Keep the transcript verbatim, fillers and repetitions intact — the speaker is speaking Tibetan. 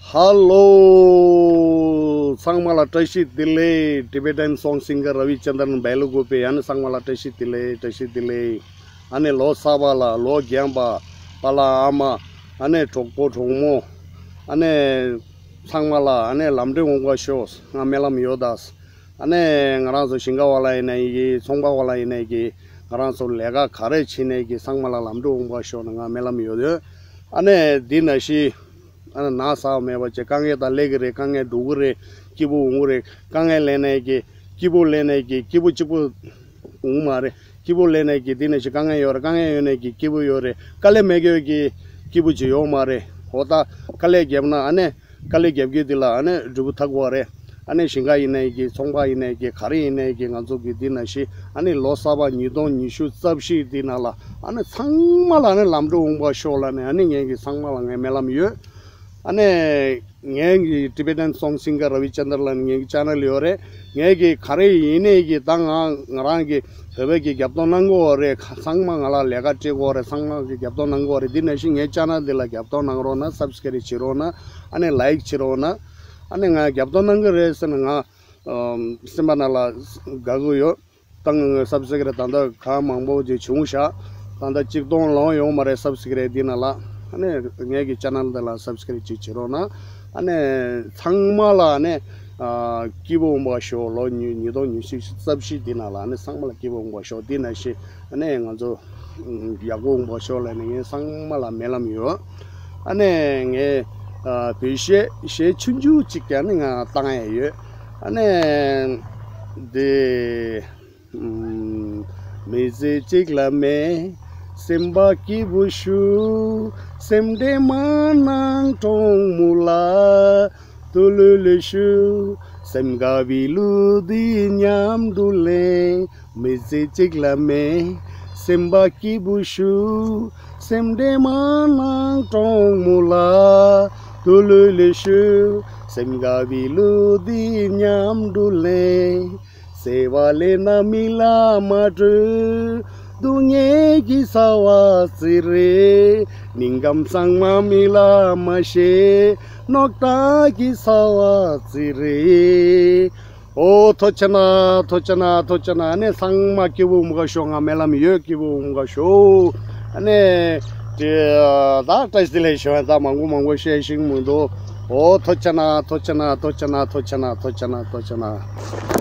ཧ་ལོ། ཚང་མ་ལ་བཀྲ་ཤིས་བདེ་ལེགས། Tibetan song singer Ravichandran Balugope། ཨ་ནི་ཚང་མ་ལ་བཀྲ་ཤིས་བདེ་ལེགས། བཀྲ་ཤིས་བདེ་ལེགས། ཨ་ནི་ལོ་གསར་པ་ལ་ལོ་རྒན་པ། པཱ་ལགས་ཨ་མ། ཨ་ནི་གྲོགས་པོ་གྲོགས་མོ། ཨ་ནི་ཚང་མ་ལ་ཨ་ནི་ལམ་འགྲོ་འོང་བ་ཤོག་ང་སྨོན་ལམ་ཡོད་ད། ཨ་ནི་ང་རང་ཚོ་ཞིང་ཁ་བ་ལ་ཡིན་ནའི་གི། ཚོང་པ་བ་ལ་ཡིན་ནའི་གི། ང་རང་ཚོ་ལས་ཀ་ག་རེ་བྱེད་ནའི་གི། ཚང་མ་ལ་ལམ་འགྲོ་འོང་བ་ཤོག་ན་ང་སྨོན་ལམ་ཡོད་ཡོད། ཨ་ནི་འདི་ན་ཤི། ཨ་ནི་ན་ཚ་མེད་པ་བྱས། དཀའ་ངལ་ད་སླེབས་ཀྱི་རེད། དཀའ་ངལ་འགྲོ་གི་རེད། སྐྱིད་པོ་འོང་གི་རེད། དཀའ་ངལ་སླེབས་ནའི་གི། སྐྱིད་པོ་སླེབས་ནའི་གི། སྐྱིད་པོ་གཅིག་པོ་འོང་མ་རེད། སྐྱིད་པོ་སླེབས་ནའི་གི་འདི་ན་ཤི། དཀའ་ངལ་ཡོད་རེད། དཀའ་ངལ་ཡོད་ནའི་གི་སྐྱིད་པོ་ཡོད་རེད། དཀའ་ལས་མེད་མཁན་གི་སྐྱིད་པོ་ཅིག་ཡོད་མ་རེད། འོ་ད་དཀའ་ལས་བརྒྱབ་ན་ཨ་ནི། དཀའ་ལས་རྒྱབ་རྒྱུ་འདི་ལ་ཨ་ནི་འབྲས་བུ་ཐོབ་དགོས་རེད། ཨ་ནི་ཞིང་ཁ་ཡིན་ནའི་གི། ཚོང་པ་ཡིན་ནའི་གི། ག་རེ་ཡིན་ནའི་གི། ང་ཚོ་གི་འདི་ན་ཤི། ཨ་ནི་ལོ་གསར་པ་ཉིས་སྟོང་ཉི་ཤུ་རྩ་བཞི་འདི་ན་ལ། ཨ་ནི་ཚང་མ་ལ་ཨ་ནི་ལམ་འགྲོ་འོང་བ་ཤོག་ལ་ནི། ཨ་ནི་ངས་གི་ཚང་མ་ལ་ངས་སྨོན་ལམ་ཡོད། ཨ་ནི། ངའི་གི་Tibetan song singer Ravichandran ལ་ངའི་གི་channel ཡོད་རེད། ངའི་གི་ག་རེ་ཡིན་ནའི་གི་ད་ང་ང་རང་གི་བོད་པའི་གི་རྒྱབ་སྟོན་གནང་གི་ཡོད་རེད། ཚང་མ་ང་ལ་ལས་ཀ་སྤྲད་གི་ཡོད་རེད། ཚང་མ་གི་རྒྱབ་སྟོན་གནང་གི་ཡོད་རེད། འདི་ནང་བཞིན་ངའི་channel འདི་ལ་རྒྱབ་སྟོན་གནང་རོགས་གནང་། subscribe བྱེད་རོགས་གནང་། ཨ་ནི་like བྱེད་རོགས་གནང་། ཨ་ནི་ང་རྒྱབ་སྟོན་གནང་གི་རེད་ཟེར་ན་ང་སེམས་པ་ནང་ལ་དགའ་གི་ཡོད། ད་ང་subscribe ད་ལྟ་གང་མང་པོ་ཅིག་བྱུང་ཤག་ད་ལྟ་གཅིག་སྟོང་ལོངས་ཡོང་མ་རེད། subscribe འདི་ནང་ལ། ཨ་ནི་ངའི་གི་channel འདི་ལ་subscribe ཅིག་བྱེད་རོགས་གནང་། ཨ་ནི་ཚང་མ་ལ་ཨ་ནི་སྐྱིད་པོ་འོང་བ་ཤོག་ལོ་ཉིས་ཉིས་སྟོང་ཉི་ཤུ་རྩ་བཞི་འདི་ནང་ལ་ཨ་ནི་ཚང་མ་ལ་སྐྱིད་པོ་འོང་བ་ཤོག་འདི་ནང་བཞིན་ཨ་ནི་ང་ཚོ་ཡག་པོ་འོང་བ་ཤོག་ལ་ནི་ངས་ཚང་མ་ལ་སྨོན་ལམ་ཡོད། ཨ་ནི་ངས་བོད་གཞས་གཞས་ཆུང་ཆུང་ཅིག་ཀྱང་ནི་ང་བཏང་ཡས་ཡོད། ཨ་ནི་འདི། མི་ཚེ་གཅིག་ལ་མེད། སེམས་པ་སྐྱིད་པོ་ཞུ། སེམས་ཁྲལ་མ་གནང་གྲོགས་མོ་ལ། ཏུ་ལུ་ལུ་ཞུ། སེམས་དགའ་བའི་གླུ་འདི་མཉམ་དུ་ལེན། མི་ཚེ་གཅིག་ལ་མེད། སེམས་པ་སྐྱིད་པོ་ཞུ། སེམས་ཁྲལ་མ་གནང་གྲོགས་མོ་ལ། ཏུ་ལུ་ལུ་ཞུ། སེམས་དགའ་བའི་གླུ་འདི་མཉམ་དུ་ལེན། བརྩེ་བ་ལས་ན་མི་ལ་མ་སྤྲོད། སྡུག་བསྔལ་གྱི་ཚ་བ་བརྩི་རེ། སྙིང་ཁམས་གཙང་མ་མི་ལ་མ་བཤད། རྙོག་དྲ་གི་ཚ་བ་བརྩི་རེ། ཨོ་ཐུགས་རྗེ་གནང་། ཐུགས་རྗེ་གནང་། ཐུགས་རྗེ་གནང་། ཨ་ནི་ཚང་མ་སྐྱིད་པོ་འོང་ག་ཤོག་ང་སྨོན་ལམ་ཡོད། སྐྱིད་པོ་འོང་ག་ཤོག་ཨ་ནི་དེ་ད་བཀྲ་ཤིས་བདེ་ལེགས་ཞུ་བ་ད་མང་པོ་མང་པོ་བཤད་ཤེས་མི་འདུག་ཨོ་ཐུགས་རྗེ་གནང་། ཐུགས་རྗེ་གནང་། ཐུགས་རྗེ་གནང་། ཐུགས་རྗེ་གནང་། ཐུགས་རྗེ་གནང་། ཐུགས་རྗེ་གནང་།